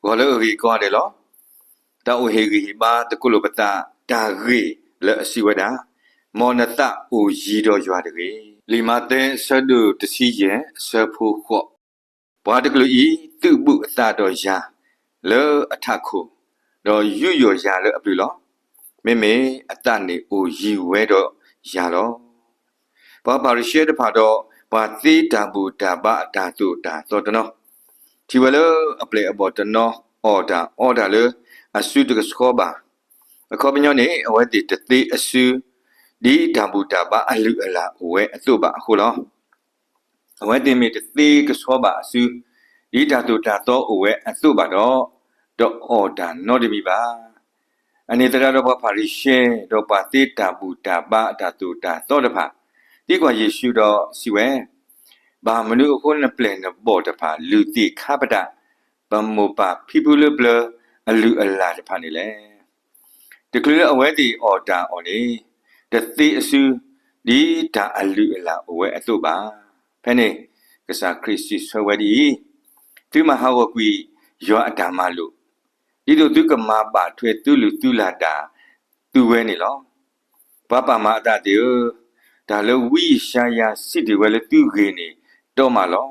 ဂီၤလၢအဂ့ၤကိးဂၤဒဲးလီၤ. တၢ်အိၣ်ဟ့ၣ်ဂံၢ်ဟ့ၣ်ဘါသကိးလိာ်ပသးတၢ်ဂ့ၢ်လၢအစံးဝဲဒၣ်, မ်နသးအိၣ်ယံၤဒီးယွၤတဂ့ၤ. လံာ်မးသဲအဆၢဒိၣ်တဆံယဲၢ်အဆၢဖိဃိး, ပှၤတကလုာ်အံၤ သုးဘူးအသးဒီးယၤလၢအထးခိၣ်, ဒီးယူးယီၣ်ယၤလၢအပျုၤလီၤ. မ့မ့ၢ်အသးန့ၣ်အိၣ်ယံၤဝဲဒီးယၤလီၤ. ပှၤဖၤရံၤၡဲတဖၣ်ဒီး ပှၤသ့တၢ်ဘူၣ်တၢ်ဘါအတၢ်သိၣ်တၢ်သီတနီၤ, ထံၣ်ဝဲလၢအပျဲၢ်အဘီၣ်တနီၤအီၣ်တၢ်အီတၢ်လၢအစုတကဆှီဘၣ်. အခီပညီန့ၣ် အဝဲသ့ၣ်တသ့အစု ဒ်တၢ်ဘူၣ်တၢ်ဘါအလုၢ်အလၢ်အိၣ်ဝဲအသိးဘၣ်အဃိလီၤ. အဝဲသ့ၣ်မ့ၢ်တသ့ကဆှီဘၣ်အစု ဒ်တၢ်သိၣ်တၢ်သီအိၣ်ဝဲအသိးဘၣ်ဒီး, တအီၣ်တၢ်နီတမံၤဘၣ်. အန့ၣ်သတးဒီး ပှၤဖၤရံၤၡဲ ဒီးပှၤသ့တၢ်ဘူၣ်တၢ်ဘါအတၢ်သိၣ်တၢ်သီတဖၣ် သံကွၢ်ယ့ၣ်ၡူးဒီးစံးဝဲ, ဘၣ်မနုၤအဃိနပျဲၢ်နဘီၣ်တဖၣ် လုၢ်သ့ၣ်ခါပတာ် ပမိၢ်ပၢ်ဖံဖုလၢပျၢၤအလုၢ်အလၢ်တဖၣ်န့ၣ်လဲၣ်. တချုးလၢအဝဲသ့ၣ်အီၣ်တၢ်အီၣ်န့ၣ်, တသ့အစု ဒ်တၢ်အလုၢ်အလၢ်အိၣ်ဝဲအသိးဘၣ်. ဖဲန့ၣ် ကစၢ်ခရံာ်စံးဆၢဝဲဒ်အံၤ, သုမၤဟးဂီၤကွံာ်ယွၤအတၢ်မၤလိာ်, ဒ်သိးသုကမၤဘၣ်ထွဲသုလုၢ်သုလၢ်ဒၣ်သုဝဲန့ၣ်လီၤ. ပှၤပာ်မၤအသးသ့ၣ်ဧၢ, တၢ်လၢဝံယၡါယၤစံးတ့ၢ်ဝဲလၢသုဂ့ၢ်န့ၣ် တီမးလီၤ.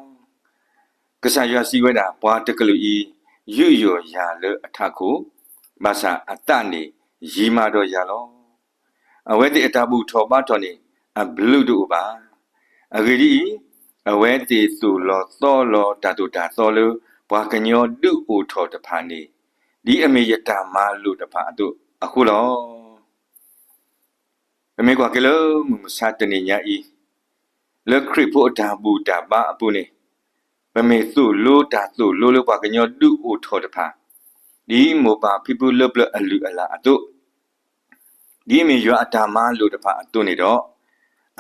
ကစၢ်ယွၤစံးဝဲဒၣ်, ပှၤတကလုာ်အံၤ ယူးယီၣ်ယၤလၢအထးခိၣ်, ဘၣ်ဆၣ်အသးန့ၣ်ယံၤမးဒီးယၤလီၤ. အဝဲသ့ၣ်အတၢ်ဘူၣ်ထီၣ်ဘါထီၣ်န့ၣ် အဘျုးတအိၣ်ဘၣ်. အဂ့ၢ်ဒ်အံၤ, အဝဲသ့ၣ်သိၣ်လီၤသီလီၤတၢ်သိၣ်တၢ်သီလၢ ပှၤကညီဒုးအိၣ်ထီၣ်တဖၣ်န့ၣ်, ဒ်အမ့ၢ်ယတၢ်မၤလိာ်တဖၣ်အသိးအဃိလီၤ. ပမ့ၢ်ကွၢ်က့ၤလၢမုၢ်မဆါတနံၤညါအံၤ, လၢခရံာ်ဖိအတၢ်ဘူၣ်တၢ်ဘါအပူၤန့ၣ်, ပမ့ၢ်သိၣ်လိတၢ်သိၣ်လိလၢပှၤကညီဒုးအိၣ်ထီၣ်တဖၣ်, ဒ်မိၢ်ပၢ်ဖံဖုလၢပျၢၤအလုၢ်အလၢ်အသိး, ဒ်အမ့ၢ်ယွၤအတၢ်မၤလိာ်တဖၣ်အသိးန့ၣ်ဒီး,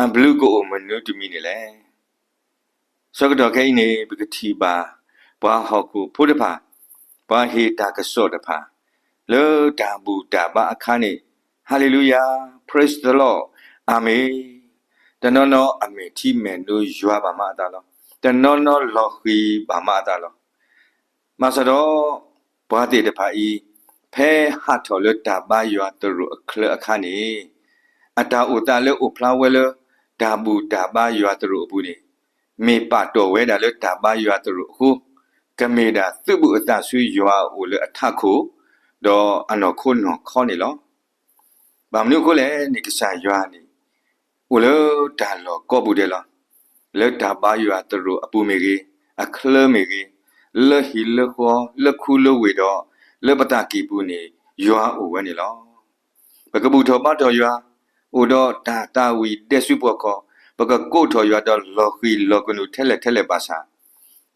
အဘျုးကအိၣ်မနုၤတမံၤန့ၣ်လဲၣ်. ဆၢကတီၢ်ခဲအံၤန့ၣ် ပကထံၣ်ဘၣ် ပှၤဟီၣ်ခိၣ်ဖိတဖၣ်, ပှၤဟ့ၣ်တၢ်ကစီၣ်တဖၣ်, လၢတၢ်ဘူၣ်တၢ်ဘါအခါန့ၣ်, Hallelujah, praise the Lord, Amen, တနီၤနီၤအမဲာ်ထံမဲာ်နိယွၤဘၣ်မးအသးလီၤ. တနီၤနီၤလီၤဃံၤဘၣ်မးအသးလီၤ. မၤစၢၤဒီး ပှၤသ့ၣ်တဖၣ်အံၤ, ဖဲဟးထီၣ်လၢတၢ်ဘါယွၤသရိာ်အချၢအခါန့ၣ်, အတၢ်အိၣ်သးလၢအိၣ်ဖျါဝဲလၢ တၢ်ဘူၣ်တၢ်ဘါယွၤသရိာ်အပူၤန့ၣ်, မ့ၢ်ပာ်တီၢ်ဝဲဒၣ်လၢတၢ်ဘါယွၤသရိာ်အဃိ, ကမ့ၢ်ဒၣ်သုးဘူးအသးဆူယွၤအအိၣ်လၢအထးခိၣ်, ဒီးအနီၢ်ခိနီၢ်ခီန့ၣ်လီၤ. ဘၣ်မနုၤအဃိလဲၣ်န့ၣ် ကစၢ်ယွၤန့ၣ် အိၣ်လၢတၢ်လီၢ်ကိးပူၤဒဲးလီၤ. လၢတၢ်ဘါယွၤသရိာ်အပူၤမ့ၢ်ဂ့ၤ, အချၢမ့ၢ်ဂ့ၤ, လၢဟံၣ်လၢဃီ, လၢခူလၢဝ့ၢ်ဒီး လၢပသးကံၢ်ပူၤန့ၣ် ယွၤအိၣ်ဝဲန့ၣ်လီၤ. ပကဘူၣ်ထီၣ်ဘါထီၣ်ယွၤ, အိၣ်ဒီးတၢ်သးဝံၣ်ဒဲးဆူပှၤခီ, ပကကိးထီၣ်ယွၤဒီးလီၤဃံၤလီၤကနူာ်ထဲလဲၣ်ထဲလဲၣ်ဘၣ်ဆၣ်,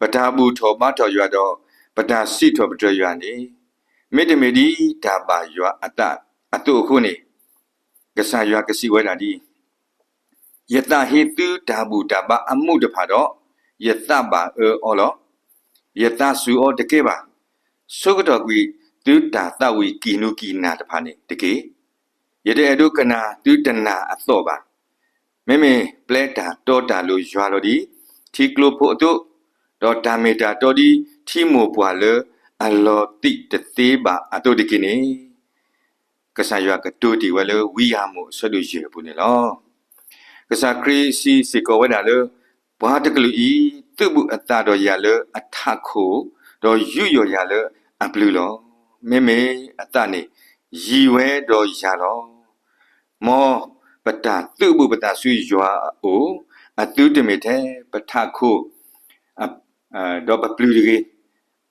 ပတၢ်ဘူၣ်ထီၣ်ဘါထီၣ်ယွၤဒီး ပတၢ်စံးထီၣ်ပတြၢၤယွၤန့ၣ်, မ့တမ့ၢ်ဒ်တၢ်ဘၣ်ယွၤအသးအသိးအဃိန့ၣ်, ကစၢ်ယွၤကစံးဝဲဒၣ်ဒ်အံၤ, ယသးဟ့သုတၢ်ဘူၣ်တၢ်ဘါအမူးတဖၣ်ဒီး, ယသးဘၣ်အၢအီၤလီၤ. ယသးစူၤအီၤတကဲဘၣ်. ဆိကတီၢ်ကွံာ်သုတၢ်သးဝံၣ်ကံၢ်နူကံၢ်နၢ်တဖၣ်န့ၣ်တက့ၢ်. ယတအဲၣ်ဒိးကနၣ်သုတနၢ်အသီၣ်ဘၣ်. မ့မ့ၢ်ပျဲတၢ်တီတၢ်လိၤယွၤလီၤဒ်ထံကျိဖိအသိး, ဒီးတၢ်မ့ၢ်တၢ်တီဒ်ထံမိၢ်ပှၢ်လၢအလီၤသံးတသ့ဘၣ်အသိးတက့ၢ်န့ၣ် ကစၢ်ယွၤကတိၤတ့ၢ်ဝဲလၢဝံယၤမိၣ်အဆၢဒိၣ်ယဲၢ်အပူၤန့ၣ်လီၤ. ကစၢ်ခရံာ်စံးစ့ၢ်ကီးဝဲဒၣ်လၢ ပှၤတကလုာ်အံၤ သုးဘူးအသးဒီးယၤလၢအထးခိၣ်, ဒီးယူးယီၣ်ယၤလၢအပျုၤလီၤ. မ့မ့ၢ်အသးန့ၣ်ယံၤဝဲဒီးယၤလီၤ. မ်ပတၢ်သုးဘူးပသးဆူယွၤအအိၣ်, အသုတမ့ၢ်ထဲပထးခိၣ် ဒီးပပျုၤတဂ့ၤ.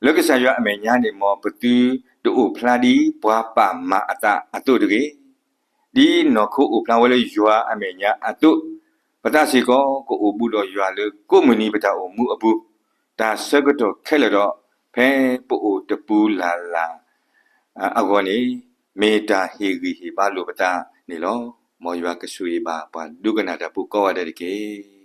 လၢကစၢ်ယွၤအမဲာ်ညါန့ၣ် မ်ပသုတအိၣ်ဖျါဒ်ပှၤပာ်မၤအသးအသိးတဂ့ၤ. ဒ်နီၢ်ခိအိၣ်ဖျါဝဲလၢယွၤအမဲာ်ညါအသိး, ပသးစ့ၢ်ကီးကအိၣ်ဘူးဒီးယွၤလၢကိးမုၢ်နံၤပတၢ်အိၣ်မူအပူၤ, တၢ်ဆၢကတီၢ်ခဲလၢာ်ဒီး ဖဲပအိၣ်တပူၤလၢ်လၢ်အဂီၢ်န့ၣ်, မ့ၢ်တၢ်ဟ့ၣ်ဂံၢ်ဟ့ၣ်ဘါလိာ်ပသးန့ၣ်လီၤ. မ်ယွၤကဆိၣ်ဂ့ၤဘၣ်ပှၤဒိကနၣ်တၢ်ဖိကိးဂၤဒဲးတက့ၢ်.